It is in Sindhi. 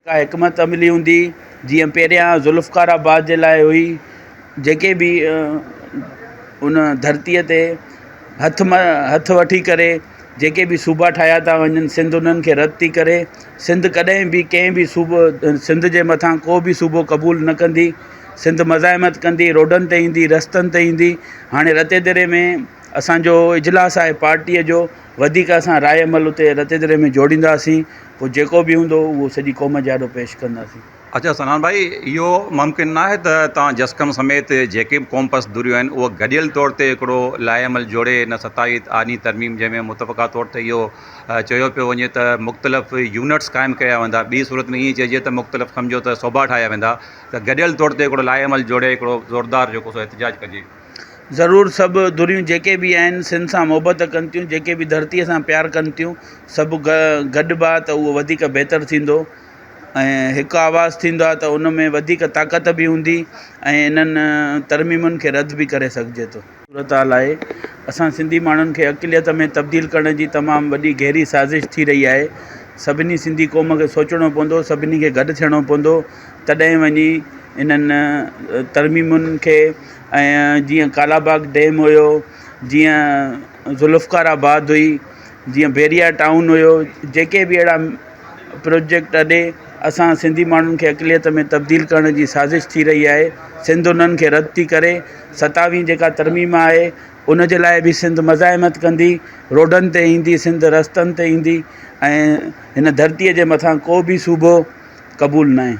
ڪا حڪمت عملي هوندي جيئن پهريان ذوالفقار آباد جي لاء هئي جيڪي به ان ڌرتيءَ تي هٿ مان هٿ وٺي ڪري جيڪي به صوبا ٺاهيا ٿا وڃن سنڌ انهن کي رد ٿي ڪري سنڌ ڪڏهن به ڪنهن به صوبو سنڌ جي مٿان ڪو به صوبو قبول نه ڪندي سنڌ مزاحمت ڪندي روڊن تي ايندي رستن تي ايندي هاڻي رتي دري ۾ اسان جو اجلاس آهي پارٽيءَ جو وڌيڪ اسان راءِ عمل اتي رتي دري ۾ جوڙينداسين پوءِ جيڪو به هوندو اهو سڄي قوم جي آڏو پيش ڪنداسين. اچا صنعان ڀائي اهو ممڪن ناهي ته توهان جسقم سميت جيڪي به قومپرست ڌريون آهن اهي گڏيل طور تي هڪڙو لائحه عمل جوڙي ان ستاويهه آئيني ترميم جنهن ۾ متفقه طور تي اهو چيو پيو وڃي ته مختلف يونٽس قائم ڪيا ويندا ٻي صورت ۾ ائين چئجي ته مختلف سمجهو ته صوبا ٺاهيا ويندا ته گڏيل طور تي هڪڙو لائحه عمل جوڙي هڪڙو زوردار جيڪو سو احتجاج ڪجي. ضرور سڀ ڌريون جيڪي به آهن سنڌ سان محبت ڪن ٿيون جيڪي به ڌرتيءَ سان پيار ڪن ٿيون سڀ گڏبا ته اهو وڌيڪ بهتر ٿيندو ۽ هڪ آواز ٿيندو آهي ته ان ۾ وڌيڪ طاقت به هوندي ۽ انهن ترميمن کي رد به ڪري سگهجي ٿو. صورتحال آهي اسان سنڌي ماڻهن کي اقليت ۾ تبديل ڪرڻ جي تمام وڏي گهري سازش ٿي رهي آهي سڀني سنڌي قوم کي سوچڻو پوندو سڀني کي گڏ ٿيڻو پوندو تڏهن وڃي انهن ترميمن کي ۽ جيئن ڪالا باغ ڊيم هيو جيئن ذوالفقار آباد هئي جيئن بحريه ٽائون هيو جيڪي به اهڙا پروجيڪٽ اڏي اسان سنڌي ماڻهن کي اقليت ۾ تبديل ڪرڻ جي سازش ٿي رهي آهي سنڌ انهن کي رد ٿي ڪري ستاويهه جيڪا ترميم آهي ان جي لاءِ به سنڌ مزاحمت ڪندي روڊن تي ايندي سنڌ رستن تي ايندي ۽ هن ڌرتيءَ جي مٿان ڪو به صوبو قبول نه آهي.